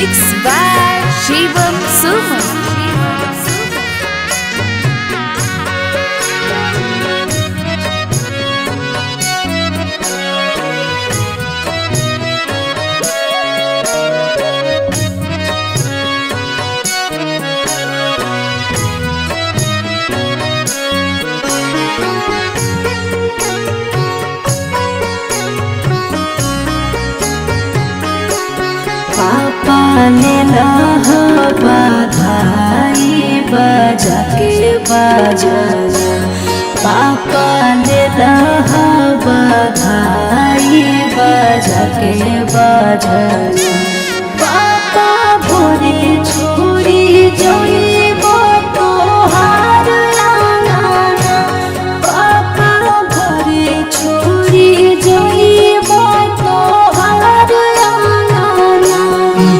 Mixed by Shivam Suman. पापा ने लह बधाई बजा के बजाना, पापा ने लह बधाई बजा के बजाना। पापा भोरे छोरी जोइब तोहार आंगना, पापा भोरे छोरी जोइब तोहार आंगना।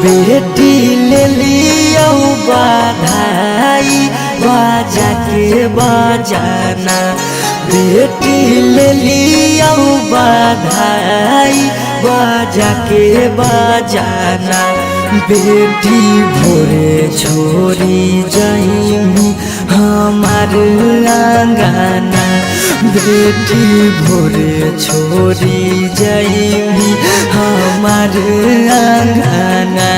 बेटी ले लियौ बधाई बाजा के बजाना, बेटी ले लियौ बधाई बाजा के बजाना। बेटी भोरे छोरी जाइमी हमार आंगना, बेटी भोरे छोरी जाइमी हमार आंगना।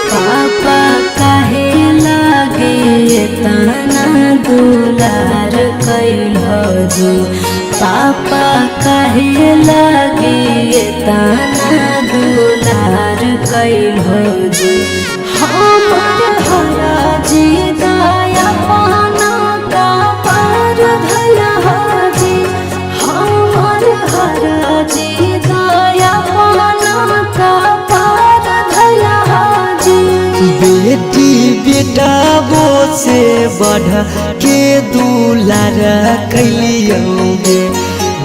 पापा काहे लागे तना दुलार कैल जी, पापा काहे लागे तना दुलार कैल जी। हमर हरा जी दया पाना का पार धया जी, हमर हरा जी दया पाना का पार धया जी। बेटी बेटा वो से बढ़ के दुलार कैलियौगे,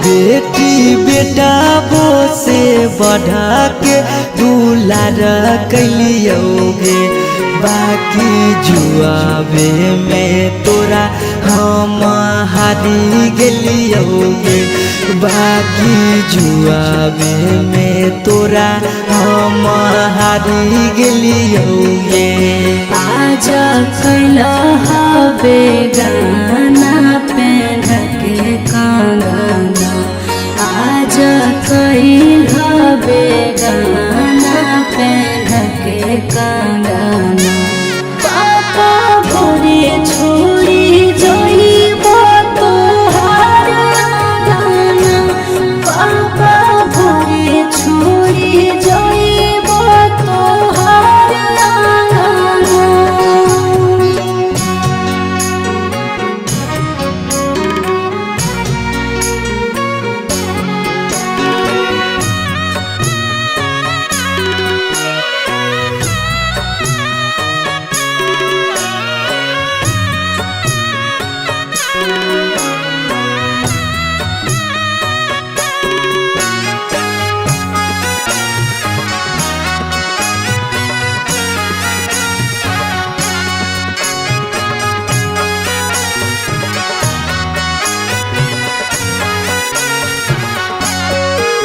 बेटी बेटा वो से बढ़ के दुलार कैलियौगे। बाकी जुआबे में तोरा हम हारी गेलियौगे, बाकी जुआबे में तोरा हम हारी गेलियौगे। आज कैला हबे गाना पेन के कंगना, आज कैल हबे गाना पेन के कंगना। पापा भोरे छोरी जोइब तोहार आंगना, पापा भोरे छोरी जोइब तोहार आंगना।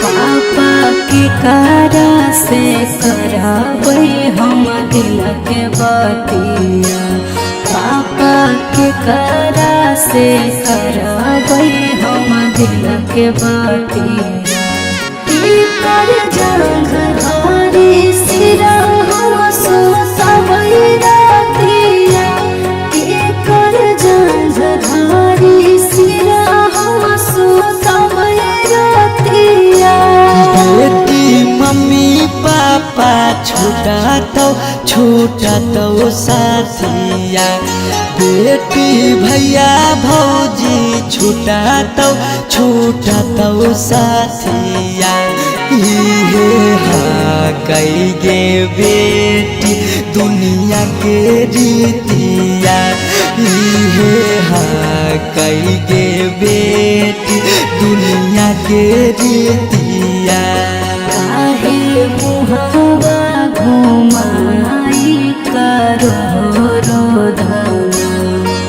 पापा के कारा से कराबै हम दिल के बतिया, पापा के कारा से कराबै हम दिल के बतिया। ई कर जंग धारी सिरा हम सुतबै रातिया, ई कर जंग धारी सिरा हम सुतबै रातिया। बेटी मम्मी पापा छुटा तो छुट छूटतौ साथिया। बेटी भैया भौजी छूटतौ छूटतौ साथिया। इहे हा कई गे बेटी दुनिया के रीतिया। इहे हा कई गे बेटी दुनिया के रीतिया। काहे मुहावा घुमाई करो रोधना,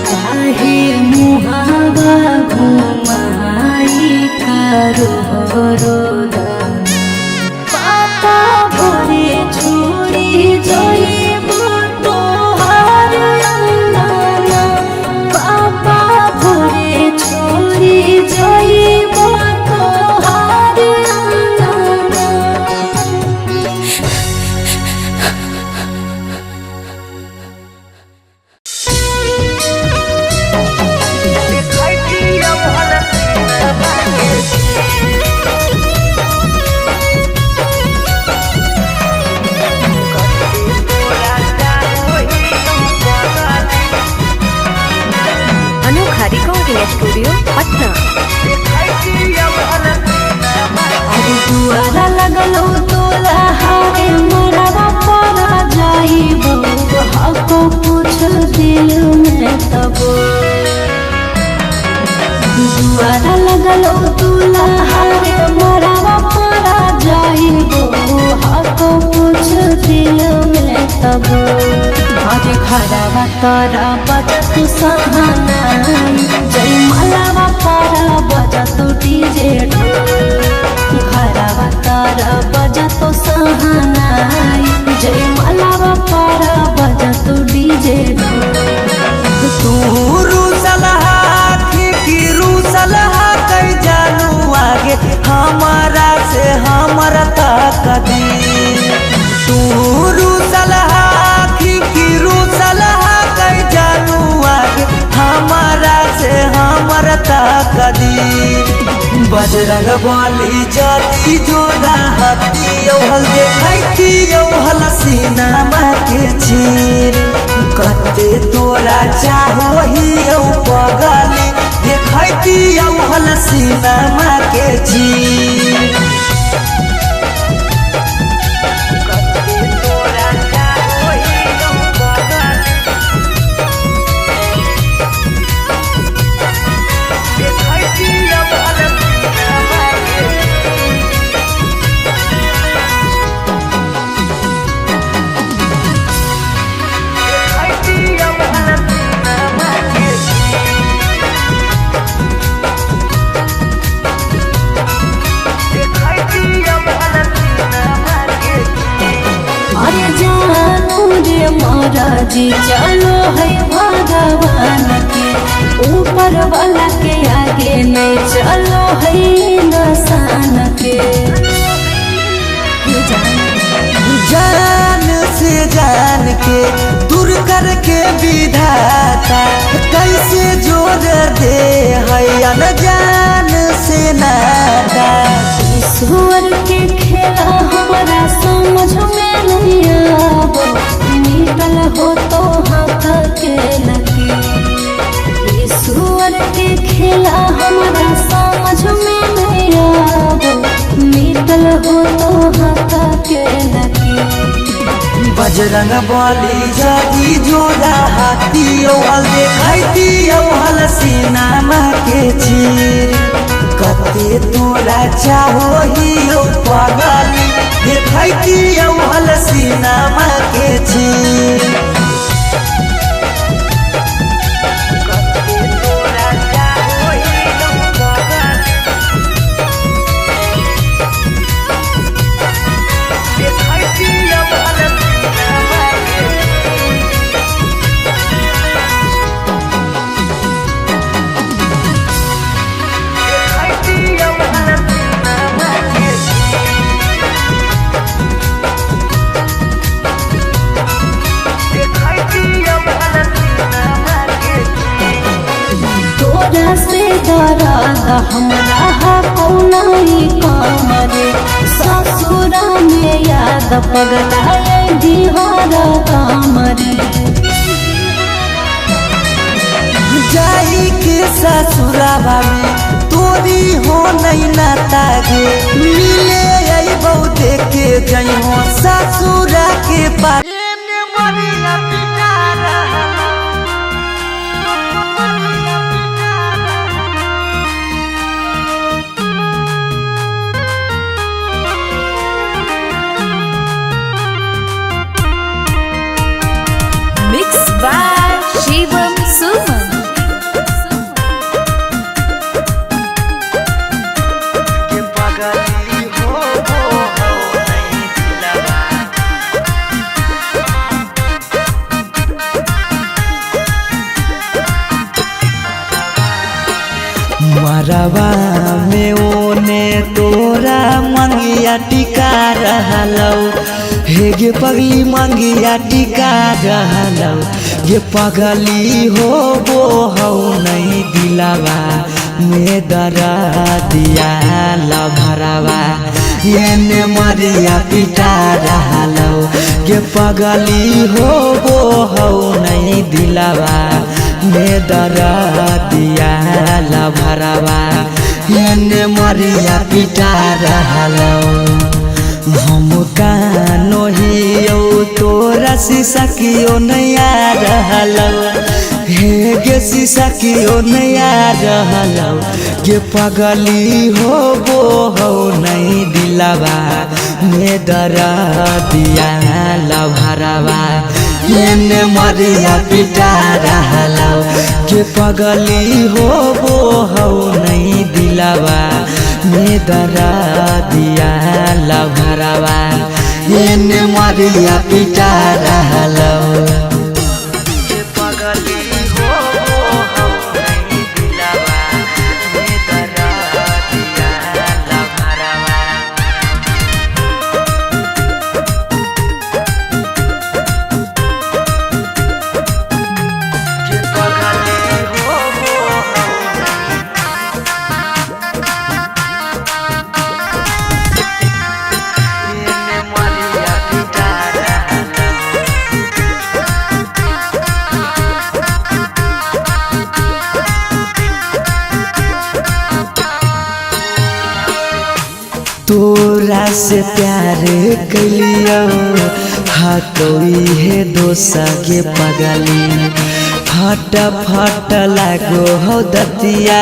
काहे मुहावा घुमाई करो रोधना। पापा भोरे छोड़ी जइब तोहार अंगना, पापा भोरे छोड़ी जइब तोहार अंगना। अनोखा रिकॉर्डिंग स्टूडियो पटना। अरे दुआरा लगलो तोला हारे मरवा पर जाइबो, हको कुछ दिल में तबो। दुआरा लगलो तोला हारे मरवा पर जाइबो, हको कुछ दिल में तबो। अरे घरवा तोरा बजत सहानाई, जय मलावा पारा बजत डीजे ढोल। घरवा तारा बजत सहानाई, जय मलावा पारा बजत डीजे ढोल। तू रूसलहा की रूसलहा कई जानू आगे हमारा से हमारा ताकदी। तू रूसलहा की रूसलहा कई जानू आगे हमारा से हमारा ताकदी। बजरंग बली जाती जोड़ा हती हल देखती हल सीनामा के चीर। कते तोरा चाहो ही पगली देखती हल सीनामा के चीर। अरे जानू रे महाराज चलो है भगवान के, ऊपर वाला के आगे नहीं चलो है इंसान के। जान से जान के दूर करके विधाता कैसे जोड़ दे है अनजान से नाता। ईश्वर के खेला हमारा समझ में नहीं आबो, मिटल हो तो हाथ के लकीर। ईश्वर के खेला हमारा समझ में नहीं आबो, मिटल हो तो हाथ के लकीर। बजरंग बली जाती जोड़ा हाथी हल देखती हल सीनामा के चीर। कते तोरा चाहो ही पगली देखती हल सीनामा के चीर। दर्द हमरा कौनाई कमरे ससुरा में याद पगलाए दिहर कमरे। जाई के ससुरावा में तोरी हो नहीं नाता गे मिले अइबौ देखे जइहो ससुरा के पास। Mix by Shivam Suman. के पगली हो हो नहीं दिलवा मरवा में ओने तोरा मंगिया टिका रहलौ हे गे पगली मंगिया टिका रहलौ गे पगली हो वो हौ नहीं दिलवा में दरा दिया लभरवा एने मरिया पिटा रहलौ गे पगली हो वो हौ नहीं दिलवा में दरा दिया लभरवा एने मरिया पिटा रहलौ। हम कानो हियौ तोरा शीशा कियो नहीं आ रहलौ हे गे शीशा कियो नहीं आ रहलौ गे पगली हो वो हौ नहीं दिलवा में दरा दिया लभरवा एने मरिया पिटा रहलौ गे पगली हो वो हौ नहीं दिलवा में दरा दिया लभरवा एने मरिया पिटा रहलौ। के पगली हो वो हौ नहीं दिलवा में दरा दिया लभरवा। के पगली हो वो हौ एने मरिया पिटा रहलौ। तोरा से प्यार कैलियो हाथोई हे दोसा गे पगली फट फट लागो हो दतिया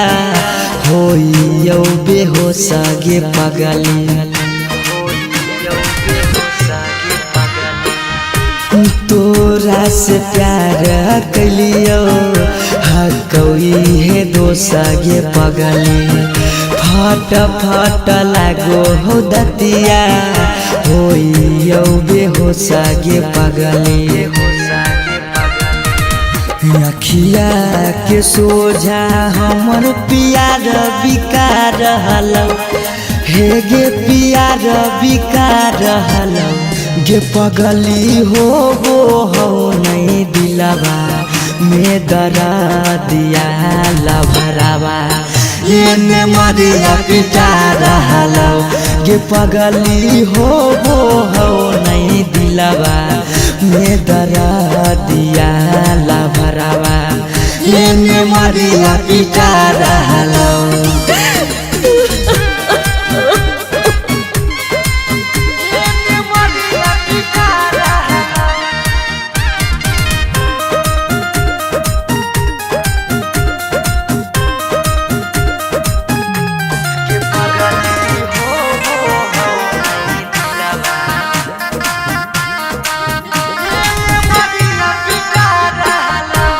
होइयो बेहोश गे पगली। तोरा से प्यार कैलियो हकौई हे दोसा गे पगली फट फट लागो हो दतिया होइयो बेहोश गे पगली। अखिया के सोझा हमर पियार बिका रहलौ हे गे पियार बिका रहलौ गे पगली हो वो हौ नहीं दिलवा में दरा दिया लभरवा एने मरिया पिटा रहलौ गे पगली हो वो हौ नहीं दिलवा में दरा दिया लभरवा एने मरिया पिटा रहलौ। एने मरिया पिटा रहलौ। के पगली हो वो हौ नहीं दिलवा एने मरिया पिटा रहलौ।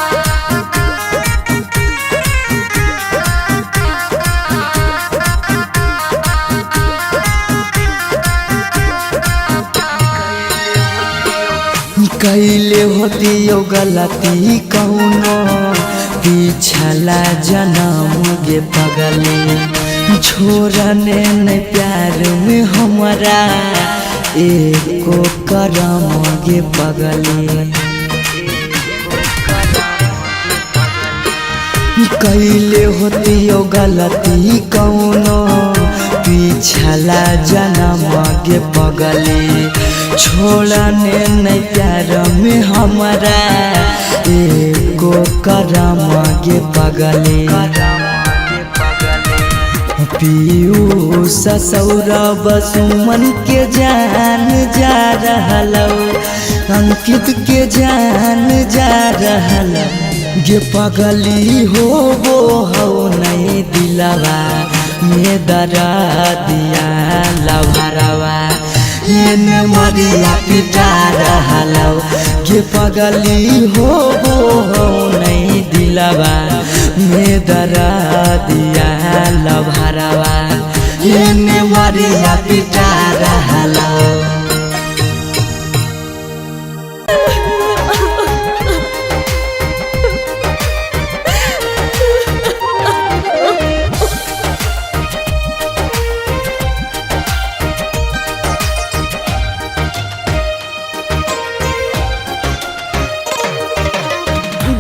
कैले होतियो गलती कौनो पिछला जनम गे पगली छोड़ने न प्यार में हमरा एको करम गे पगली। कैले होती ओ गलती कौनो पिछला जन्म गे पगली, छोड़ने नहीं प्यार में हमारा एको करम गे पगली। पीयूष सौरभ सुमन के जान जा रहल, अंकित के जान जा रहल गे पगली। हो वो हो नहीं दिलवा में दरा दिया लभरवा, एने मरिया पिटा रहल गे पगली। हो वो हो नहीं दिलवा में दरा दिया लभरवा, एने मरिया पिटा रहल।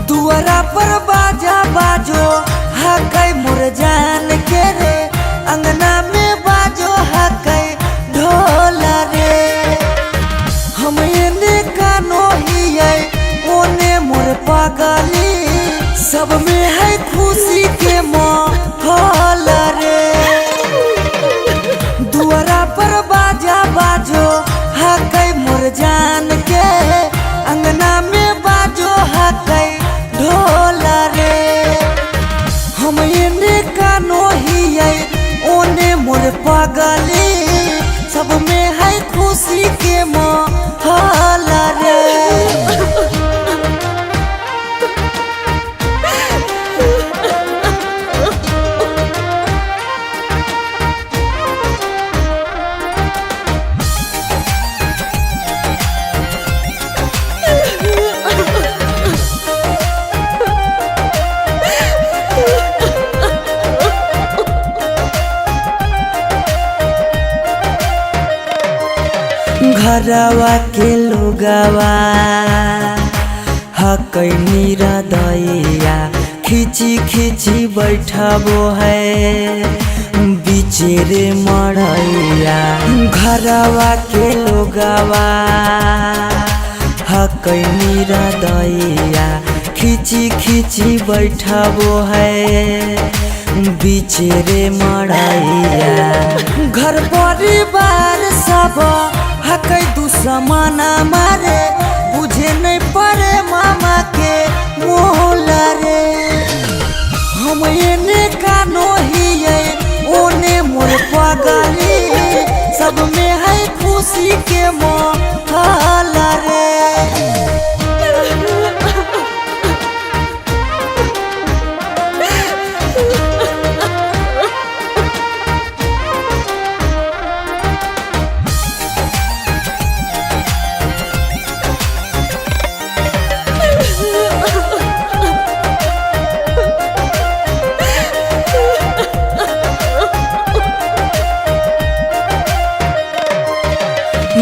दुआरा पर बाजा बाजो हकै मोर जान के रे, अंगना में बाजो हकै ढोल रे। हम एने कानो हियै ओने मोर पगली, सब में है खुशी के माहौल रे। दुआरा पर बाजा बाजो हकै मोर जान के, अंगना में बाजो हकै ढोल रे। हम एने कानो हियै ओने मोर पगली, सब में है खुशी के माहौल रे। घरवा के लोगवा हकै निरदैया, खिची खिची बैठबो है बिचेरे मरैया। घरवा के लोगवा हकै निरदैया, खिची खिची बैठबो है बिचेरे मरैया। घर परिवार सब हकै दुश्मन मारे, बुझे नहीं पड़े मामा के मोल रे। हम एने कानो हियै ओने मोर पगली, सब में है खुशी के माहौल रे।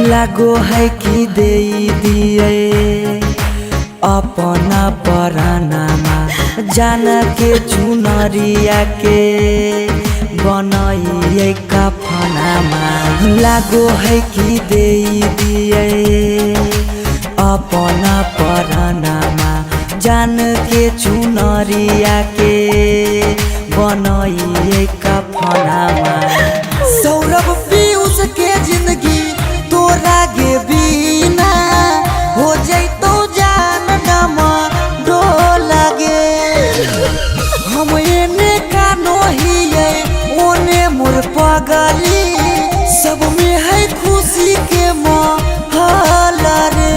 लागो है कि दे दिए अपना परानामा, जान के चुनरिया के बनाइए कफनामा। लागो है कि दे दिए अपना परानामा, जान के चुनरिया के बनाइए कफनामा। सौरभ पीयूष के जिंदगी तोरा गे बिना हो जैतो जान नमा डोला गे। हम एने कानो हियै ओने मोर पगली, सब में है खुशी के माहौल रे।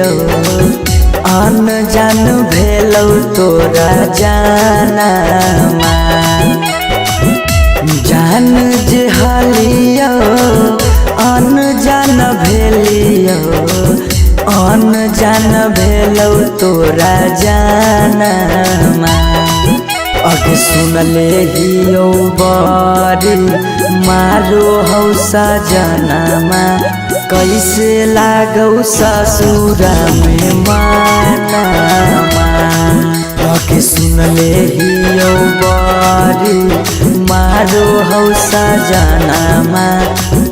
हियौ अनजान भेलौ तोरा जानामा। जान जे हलियौ अनजान भेलियौ अनजान भेलौ तोरा जानामा। अगे सुनले हियौ बड़ी मारो हौ सजनामा कैसे लागौ ससुरा में मानामा। अगे सुनले हियौ बड़ी मारो हौ सजनामा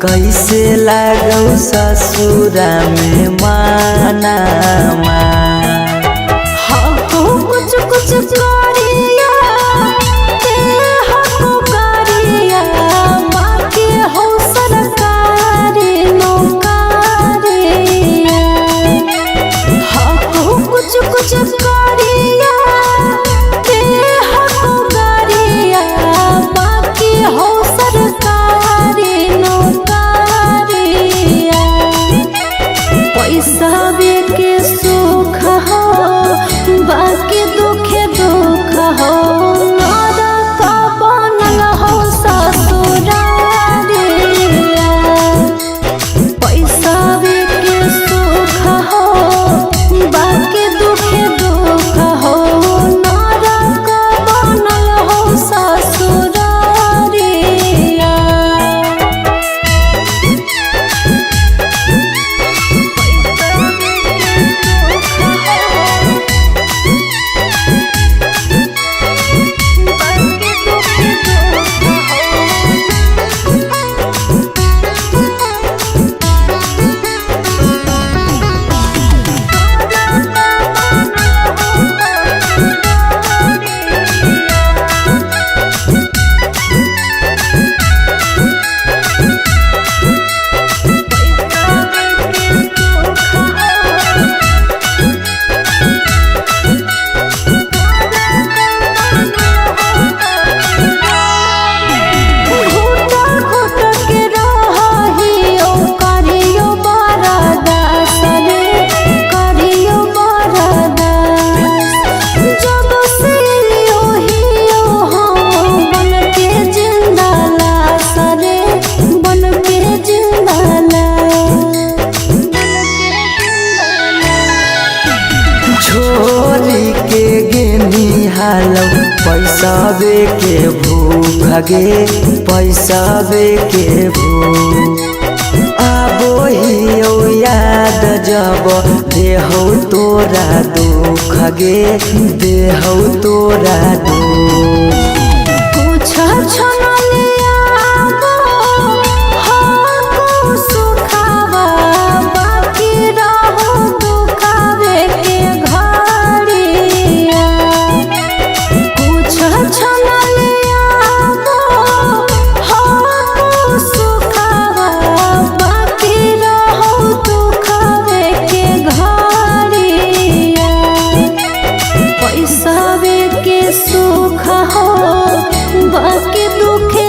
कैसे लागौ ससुरा में मानामा। हको कुछ कुछ करिया ते हको करिया बाकी हो सरकारी नौकरिया। हको कुछ कुछ करिया ते हको करिया बाकी हो सरकारी नौकरिया। पैसा के सुख हो बाकी दुखे दुख हो नरक बनल हो ससुरारिया। पैसा के सुख हो बाकी दुखे दुख हो नरक बनल हो ससुरारिया। घुट घुट के रहियो करियो बरदास रे करियो बरदास। जब से हियो हम बन के जिंदा लाश रे बन के जिंदा लाश। छोरी के गेनी हालौ पैसाबे के भूख गे पैसाबे के भूख। आबो हियौ याद जब देहौ तोरा दुख गे देहौ तोरा दुख। कुछ छनलियाबो हको सुखावा बाकी रहो दुखावे के घड़िया। कुछ छनलियाबो हको सुखावा बाकी रहो दुखावे के घड़िया। पैसा के सुख हो बाकी दुखे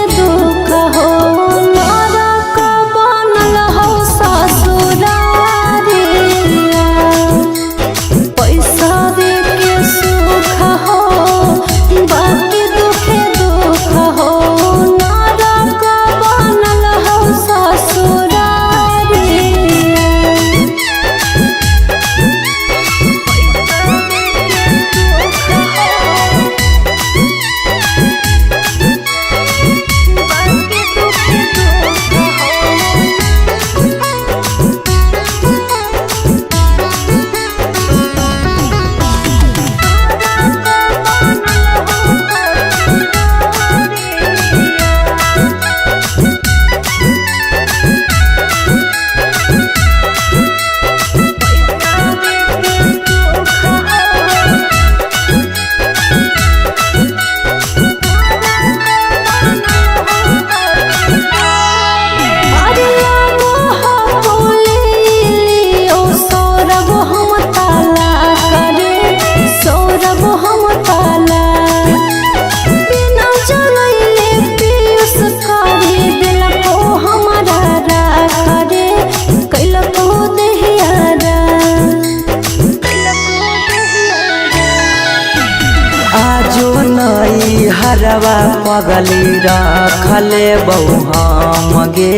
हरवा पगली रखले बहु हम गे,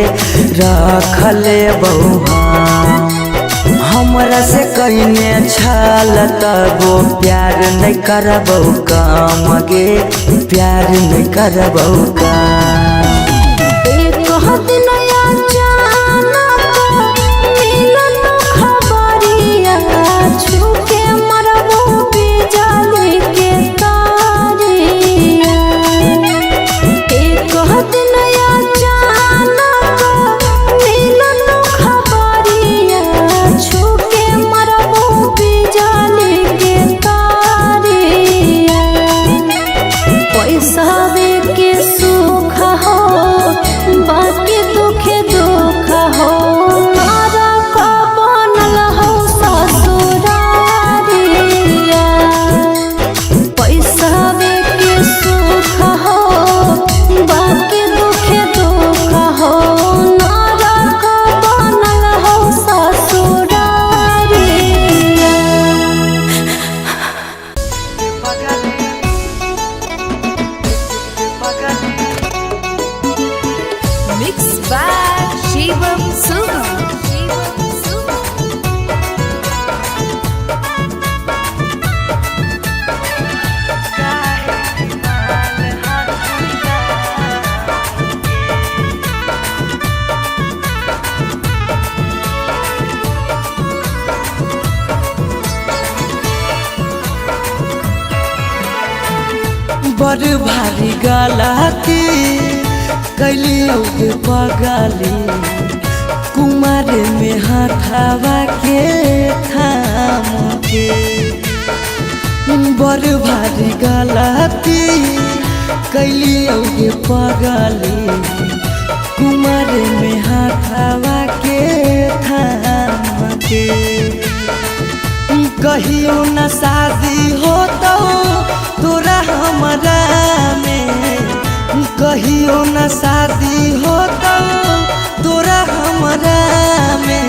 रखले बहु हम। हमरा से कइने छल तबो प्यार नहीं करबौ काम गे, प्यार नहीं करबौ काम। एक दिन अचानक मिलल खबरिया, छूके मरबो बिजली के तारिया। एक दिन अचानक मिलल खबरिया, छूके मरबो बिजली के तारिया। पैसा के सुख हो बाकी दुखे दुख हो, नरक बनल हो ससुरारिया। पैसा के सुख हो बाकी दुखे दुख हो, नरक बनल हो ससुरारिया। Mix by Shivam Suman. Shivam Suman. बड़ भारी गलती कैलियौ के पगली, कुमार में हाथावा के थाम के। बड़ भारी गलती कैलियौ के पगली, कुमार में हाथावा के थाम के। कहियो न शादी होतौ तोरा हमरा में, कहियो न शादी होतौ तोरा हमरा में।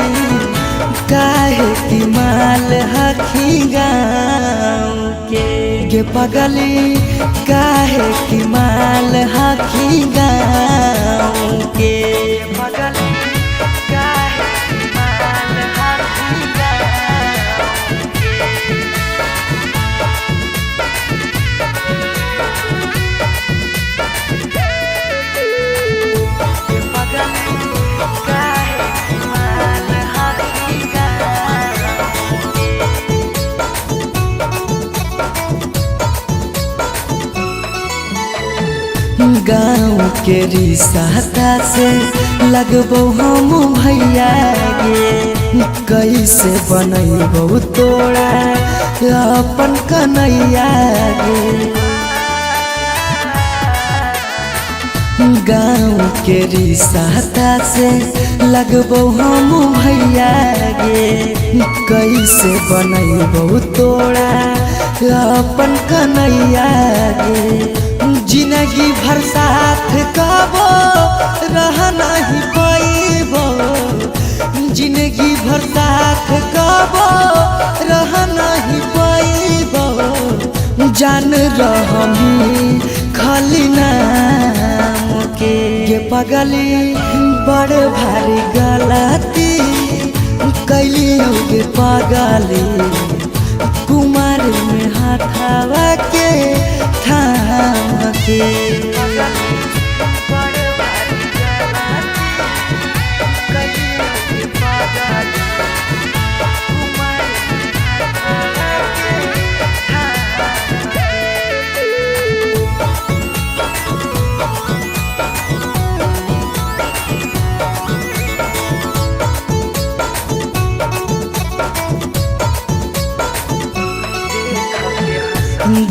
काहे कि माल हखी गाँव के गे पगली, काहे कि माल हखी गाँव के पगली काहे कि माल हखी गाँव के। पगली काहे कि माल हखी गाँव के। गाँव के रिसाता से लगबो हम भैया गे, कैसे बनैबो तोरा अपन कन्हैया गे। गाँव के रिसाता से लगबो हम भैया गे, कैसे बनैबो तोरा अपन कन्हैया गे। जिंदगी भर साथ कबो रह नहीं पैबो, जिंदगी भर साथ कबो रह नहीं पैबो। जान रहमी खाली नाम के गे पगली, बड़ भारी गलती कैलियौ गे पगली, कुमार में हाथावा के थाम के। बड़ भारी गलती कैलियौ गे पगली, कुमार में हाथावा के थाम के।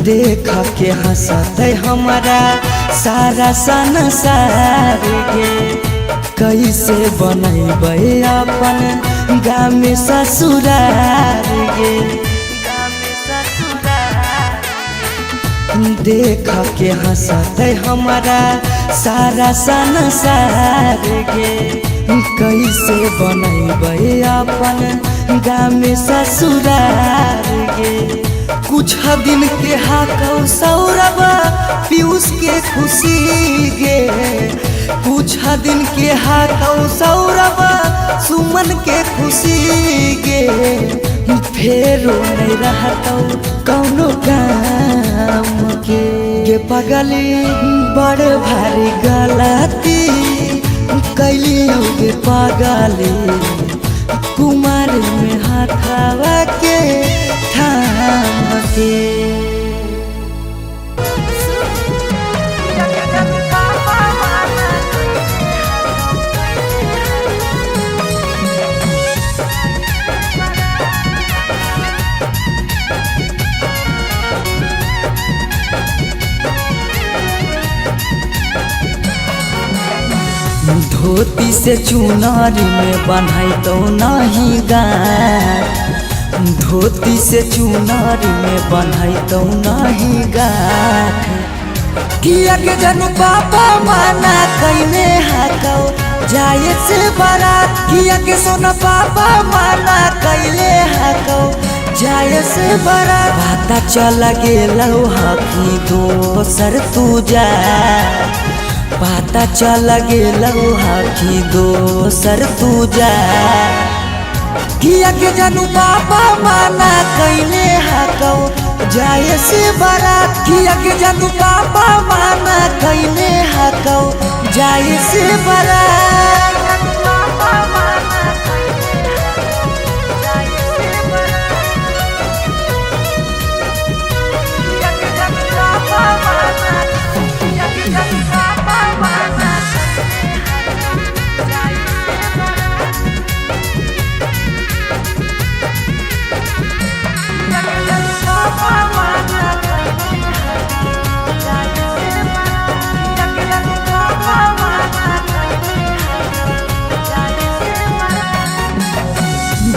देख के हंसते हमारा सारा संसार गे, कैसे बनैबै अपन गाम ससुरार गे। देख के हंसते हमारा सारा संसार गे, कैसे बनैबै अपन गाम ससुरार गे। कुछ दिन के हाकौ सौरभ पी पीयूष के खुशी गे। कुछ दिन के हाथों सौरभ सुमन के खुशी गे। फेरो नहीं रहतौ कौनो काम के गे पगली बड़ भारी गलती कैलियो गे पगली कुमार में हाथावा के थाम के। धोती से चुनारी में बन्हाई तो नहीं गाँठ, धोती से चुनारी में बन्हाई तो नहीं गाँठ। किया के जनु पापा माना कैने हाकौ जाए से बारात, किया के सोना पापा माना कैले हाकौ जाए से बारात। पता चल गेलौ हकी दोसर तू जा, पता चल गेलौ हकी दोसर तू जा। किया के जानू पापा माना कैले हाकौ जाए से बारात, किया के जानू पापा माना कैले हाकौ जाए से बारात।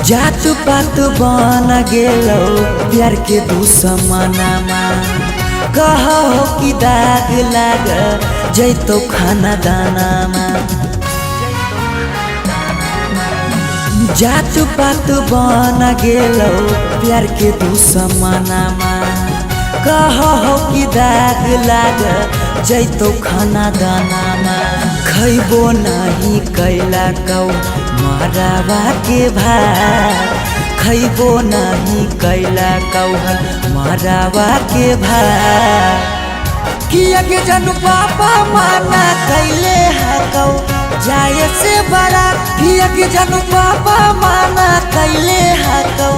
जात पात बन गेलो प्यार के दुश्मनामा, कहो कि दाग लाग जैतो खाना दानामा। जात पात बन गेलो प्यार के दुश्मनामा, कहो कि दाग लाग जैतो खाना दानामा। खैबो नहीं कैला कौ मरावा के भात, खैबो नहीं कैला कौहल मरावा के भात। किया के जानू पापा माना कैले हाकौ जाए से बारात, किया के जानू पापा माना कैले हाकौ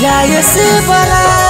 जाए से बारात।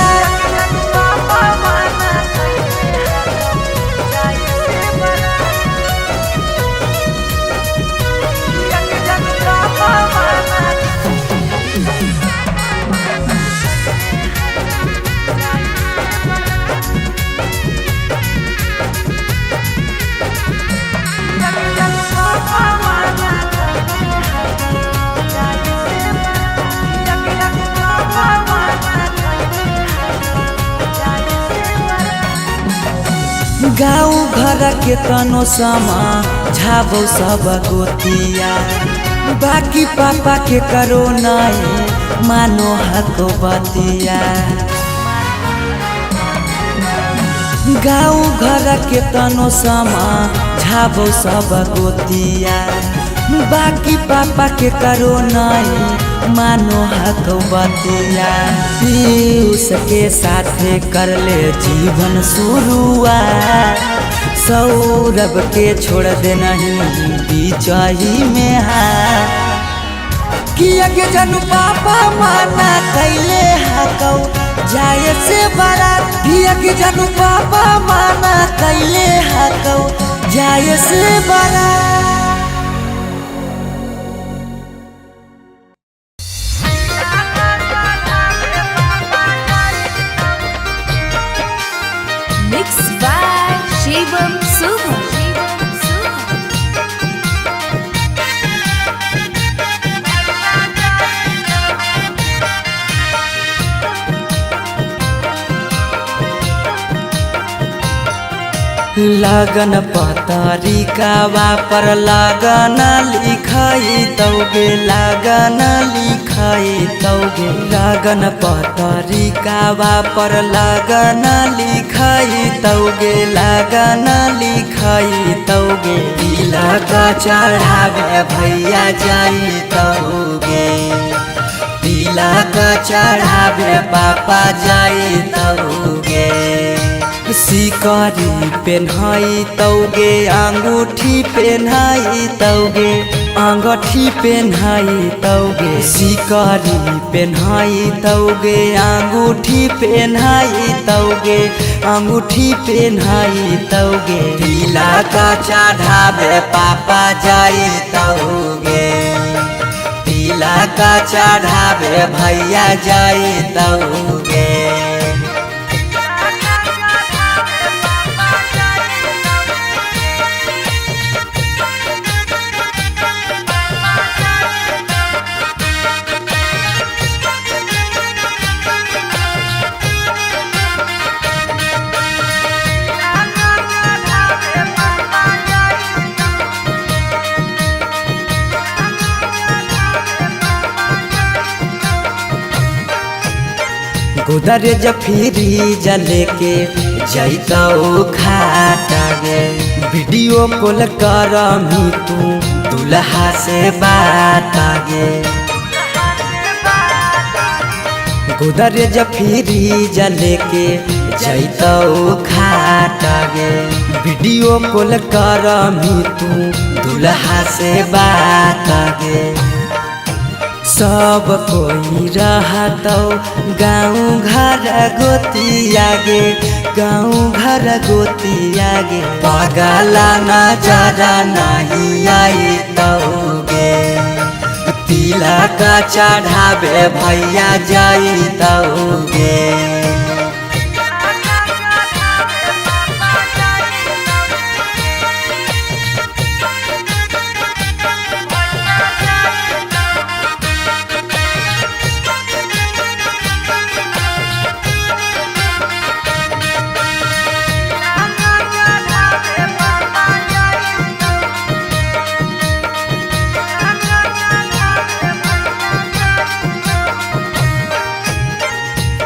गाँव घर के तनो समा झाबो सब गोतिया, बाकी पापा के करो नहीं मानो हको बतिया। गाँव घर के तनो समा झाबो सब गोतिया, बाकी पापा के करो नहीं मानो हको बतिया। पीयूष के साथे कर ले जीवन शुरुआत, सौरभ के छोड़ दे नहीं बीचही में हाथ। किया के जानू पापा माना कैले हाकौ जाए से बारात, किया के जानू पापा माना कैले हाकौ जाए से बारात। Mix by Shivam Suham. लगन पतरिकावा पर लगन लिखाई तौगे, लगन लिखाई तौगे। लगन पतरिकावा पर लगन लिखाई तौगे, लगन लिखाई तौगे। तिलक चढ़ावे भैया जाई तौगे, तिलक चढ़ावे पापा जाई तौगे। सिकरी पेन्हाई तौगे, अंगूठी पेन्हाई तौगे, अंगूठी पेन्हाई तौगे। सिकरी पेन्हाई तौगे, अंगूठी पेन्हाई तौगे, अंगूठी पेन्हाई तौगे। तिलक चढ़ावे पापा जाई तौगे, तिलक चढ़ावे भैया जाई तौगे। गोदरेज फ्रीज लेके जैतौ खाटा गे, वीडियो कॉल करमी तू दुल्हा से बात गे। गोदरेज फ्रीज लेके जैतौ खाटा गे, वीडियो कॉल करमी तू दुल्हा से बात गे। सब कोई रहतौ गाँव घर गोतिया गे, गाँव घर गोतिया गे। पगला नजर नहीं आई तौगे, तिलक चढ़ावे भैया जाई तौगे।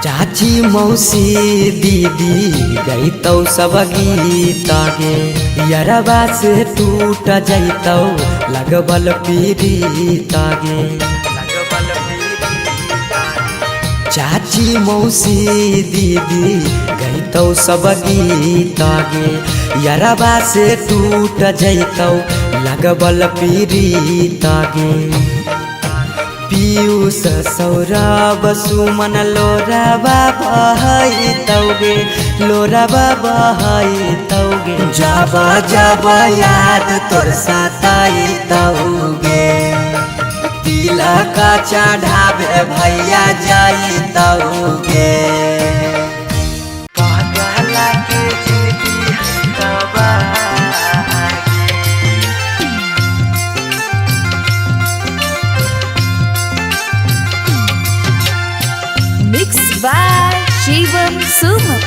चाची मौसी दीदी गईतौ सब गीत गे, यरवा से टूट जैतौ लगबल पीरीत गे। चाची मौसी दीदी गईतौ सब गीत गे, यरवा से टूट जैतौ लगबल पीरीत गे। पीयूष सौरभ सुमन लोराबा बहई तौगे, लोराबा बहई तौगे। जब जब याद तोर सताई तौगे, तिलक चढ़ावे भैया जाई तौगे। पगला के जिंदगी है तबाह। Mix by Shivam Suman.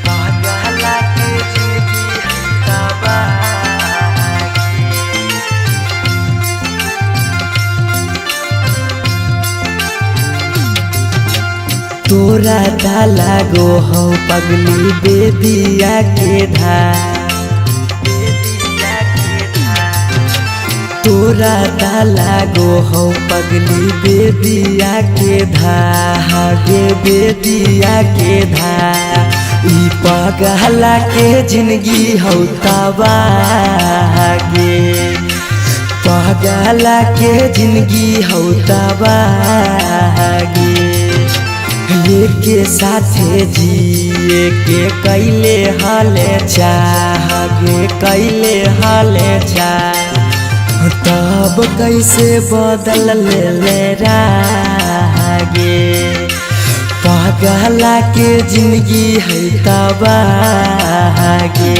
पगला के जिंदगी है तबाह। तोरा दाला गो हौ पगली बेदिया के धार, तोरा दाला गो हौ पगली बेदिया के धागे, बेदिया के धा। ई पगला के जिंदगी हौ तबाह गे, पगला के जिंदगी हौ तबाह गे। के साथे जिए के कैले हाले चाह गे, कैले हाले चाह। तब कैसे बदल ले रागे, पगला के जिंदगी है तबाह गे।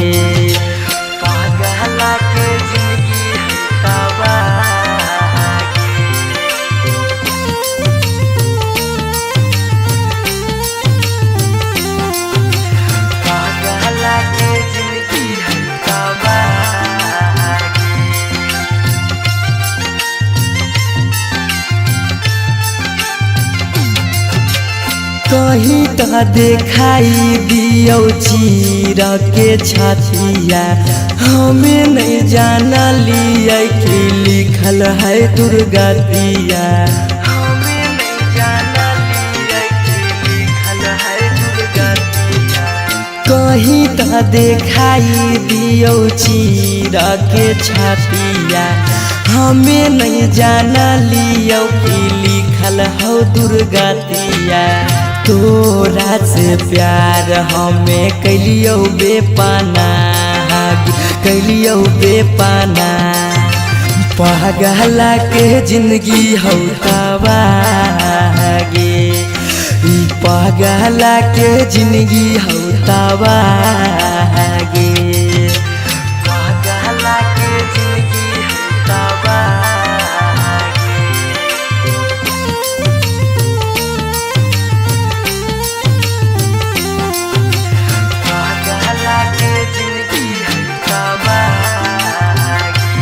पगला के जिंदगी है तबाह गे। कहीं त देखाई दियौ चीर के छतिया। हमें नहीं जानलियै कि लिखल है दुर्गतिया। हमें नहीं जानलियै कि लिखल है दुर्गतिया। कहीं त देखाई दियौ चीर के छतिया। हमें नहीं जानलियौ कि लिखल हौ दुर्गतिया। तोरा से प्यार हमें कैलियौ बेपना, कैलियौ बेपना। पगला के जिंदगी हौ तबाह गे, ई पगला के जिंदगी हौ तबाह गे। पगला के जिंदगी हौ तबाह गे। पगला के जिंदगी हौ तबाह गे।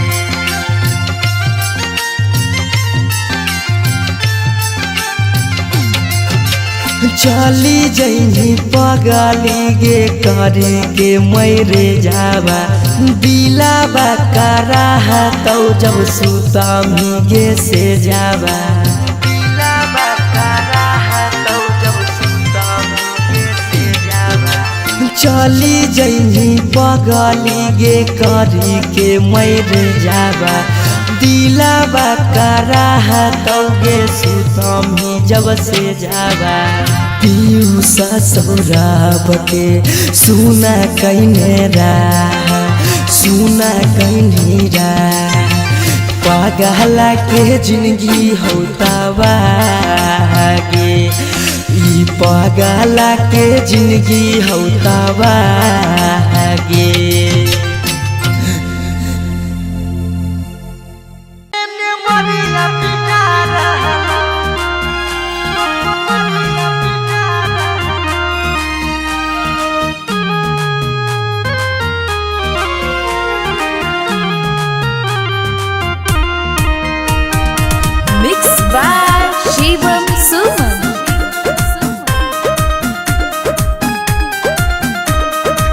चली जइनी पगली गे करे के मैरे जावा। दिलावा कराह तौ जब सुतमी गे से जावा। दिलावा कराह तौ जब सुतमी गे से जावा। चली जइनी पगली गे करे के मैरे जावा। दिलावा कराह तौ गे सुतमी जब से जावा। पीयूषा सौरभ के सुना कैने रा, सुना कैने रा। पगला के जिंदगी हौ तबाह गे, ई पगला के जिंदगी हौ तबाह गे। मरिया पिटा रहलौ, मरिया पिटा रहलौ। Mix by Shivam Suman.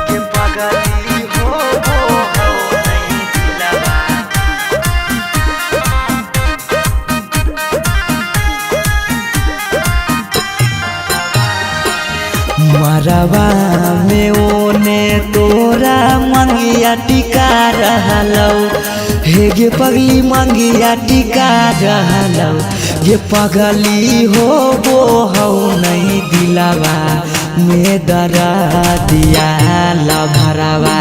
के पगली हो हो हो नहीं दिलवा। मरवा में ओने तोरा मंगिया टिका रहलौ। हे गे पगली मंगिया टिका रहलौ। गे पगली हो वो हौ नहीं दिलवा में दरा दिया लभरवा।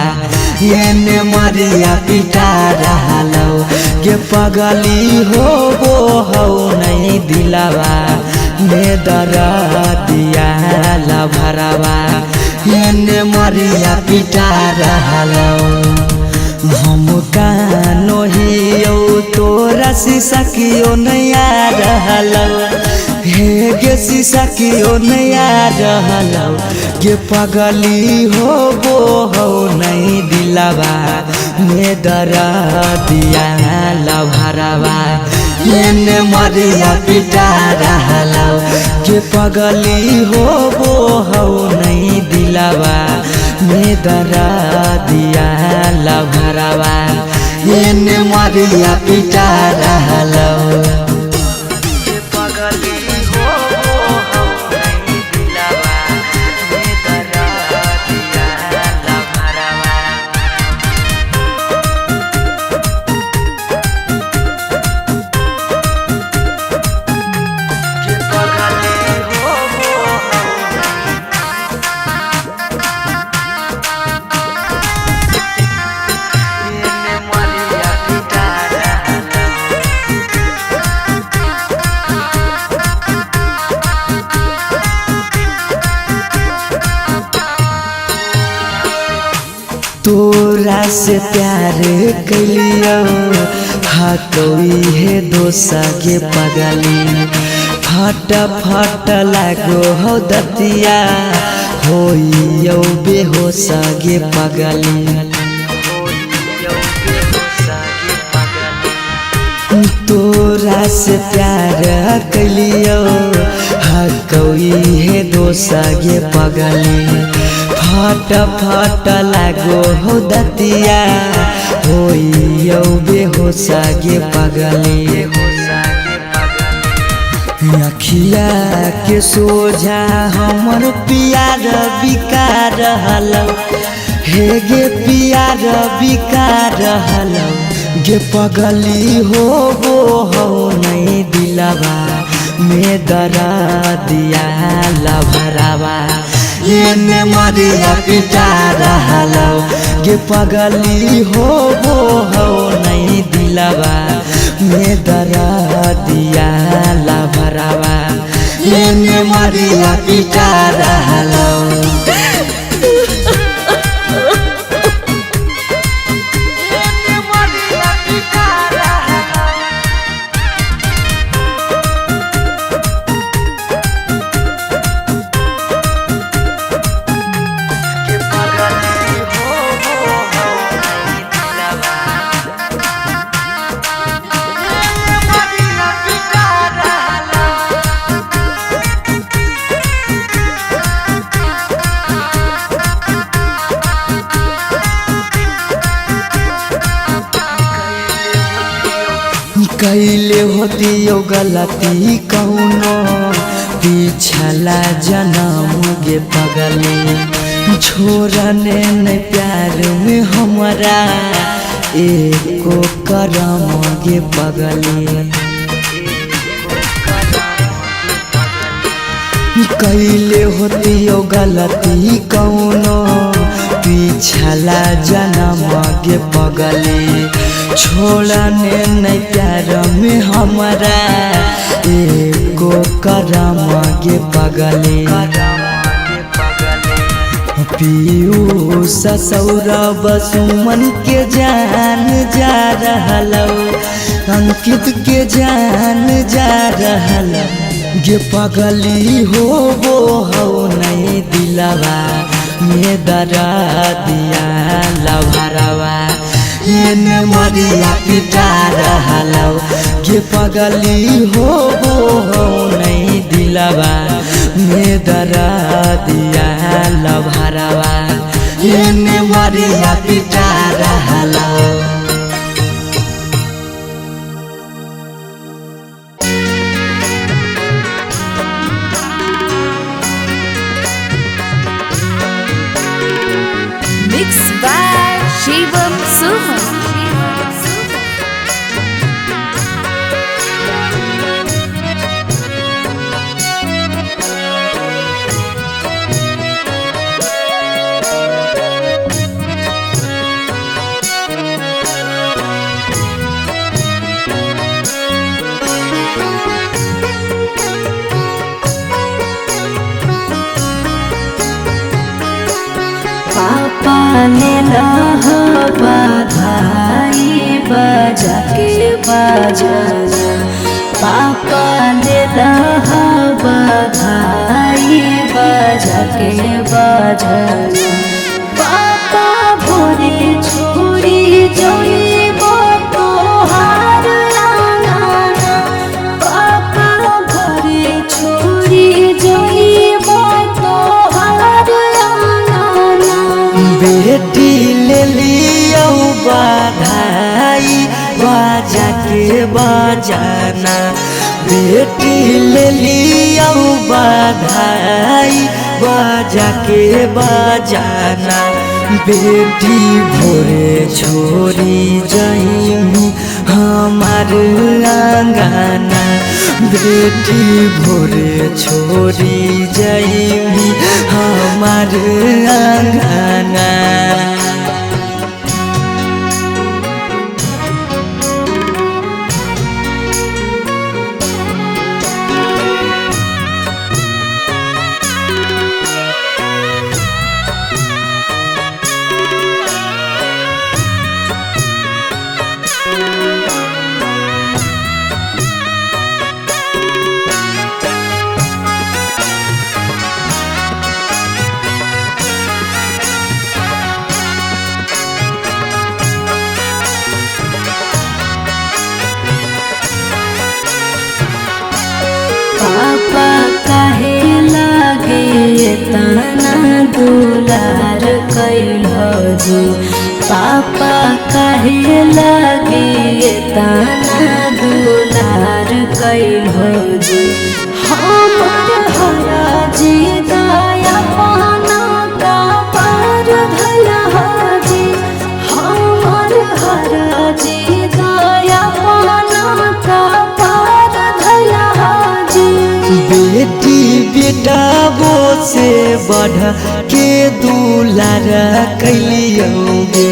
एने मरिया पिटा रहलौ। गे पगली हो वो हौ नहीं दिलवा में दरा दिया लभरवा। एने मरिया पिटा रहलौ। हम कानो हियौ तोरा शीशा कियो नहीं आ रहलौ। हे गे शीशा कियो नहीं आ रहलौ। गे पगली हो वो हौ नहीं दिलवा में दरा दिया लभरवा। एने मरिया पिटा रहलौ। गे पगली हो वो हौ नहीं दिलवा में दरा दिया लभरवा। एने मरिया पिटा रहलौ। के पगली हो हो हो नहीं दिलवा में दरा दिया लभरवा। के पगली हो हो हो एने मरिया पिटा रहलौ। तोरा से प्यार कैलियौ हाथोई हे दोसा गे पगली। फट फट लागो हौ दतिया होइयौ बेहोश गे पगली। होइयौ बेहोश गे पगली। तोरा से प्यार कैलियौ लगकौ हे दोसा गे पगली। फट फट लागो हो दतिया होइयौ बेहोशा गे पगली। अखिया के सोझा हमर पियार बिका रहल हे गे पियार बिका रहल गे पगली हो गो हो नहीं दिलवा में दरा दिया लभरावा एने मरिया पिटा रहल गे पगली हो गो हो नहीं दिलवा में दरा दिया लभरावा एने मरिया पिटा रहल। कैले होती यो गलती कौनो पिछला जनम गे पगली। छोड़ने न प्यार में हमरा एको करम गे पगली। कैले होती यो गलती कौनो पिछला जनम गे पगली। छोड़ने नहीं प्यार में हमरा एको करम गे पगली। पीयूष सौरभ सुमन के जान जा रहल अंकित के जान जा रहल गे पगली हो गो हो नहीं दिलवा में दरा दिया लभरावा एने मरिया पिटा रहल गे पगली हो गो हो नहीं दिलवा में दरा दिया लभरावा एने मरिया पिटा रहल। Mix by Shivam Suman. पापा ने बधाई बजा के बजाना, पापा ने बधाई बजा के बजाना। पापा भोरे छोरी जोइब तोहार आंगना, पापा भोरे छोरी जोइब तोहार आंगना। बेटी ले लियौ बधाई बाजा के बजाना, बेटी ले लियौ बधाई बाजा के बजाना। बेटी भोरे छोरी जाइमी हमार आंगना, बेटी भोरे छोरी जाइमी हमार आंगना। दुलार कैल जी, पापा काहे लागे तना दुलार कैल जी। हमर हरा जी दया पाना का पार धैल जी, हमर हरा जी दया पाना का पार धैल जी। बेटी बेटा वो से बढ़ के दुलार कैलियोगे,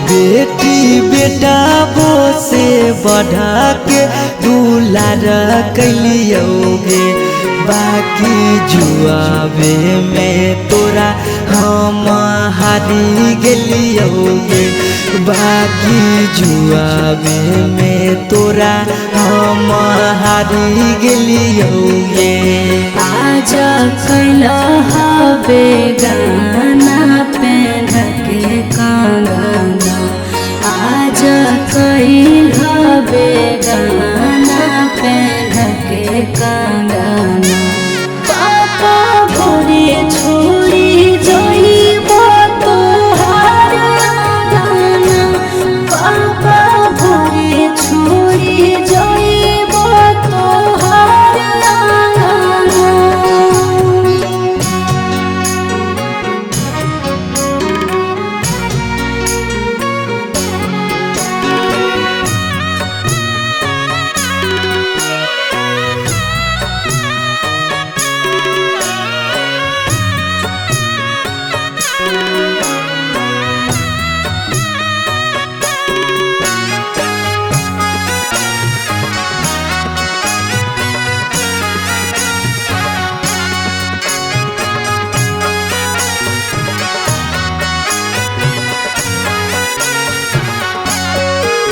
बेटी बेटा वो से बढ़ के दुलार कैलियोगे। बाकी जुआबे में तोरा हम हारी गेलियोगे, बाकी जुआबे में तोरा हम हारी गेलियोगे। आजा कैला हबे गाना पेन के कंगना, आजा कैल हबे गाना पेन के कंगना। पापा भोरे छोड़ी जइब तोहार आंगना, पापा भोरे छोड़ी जइब तोहार आंगना।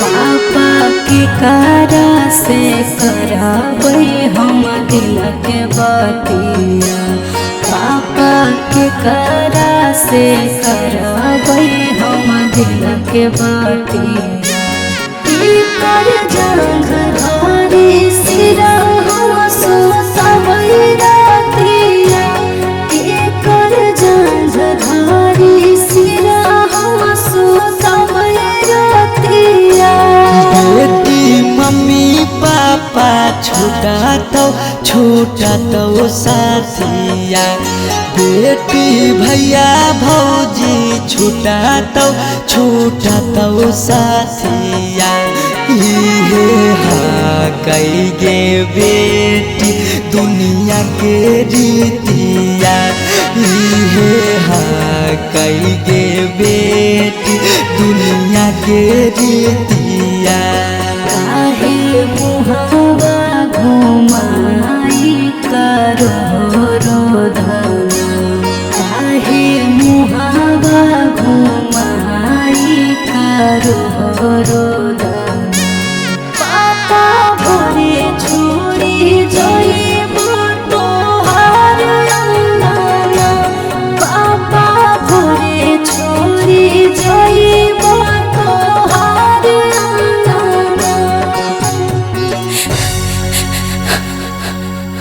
पापा के कारा से कराबै हम दिल के बतिया, पापा के कारा से कराबै हम दिल के बतिया। की कर जंग धारी सिरा हम सुतबै रातिया, की कर जंग धारी सिरा हम सुतबै रातिया। बेटी मम्मी पापा छोटा तो छोटा तो साथिया, बेटी भैया भौजी छोटा तो छोटा तो साथिया। इहे हा कई गे बेटी दुनिया के रीतिया, इहे हा कई गे बेटी दुनिया के रीतिया।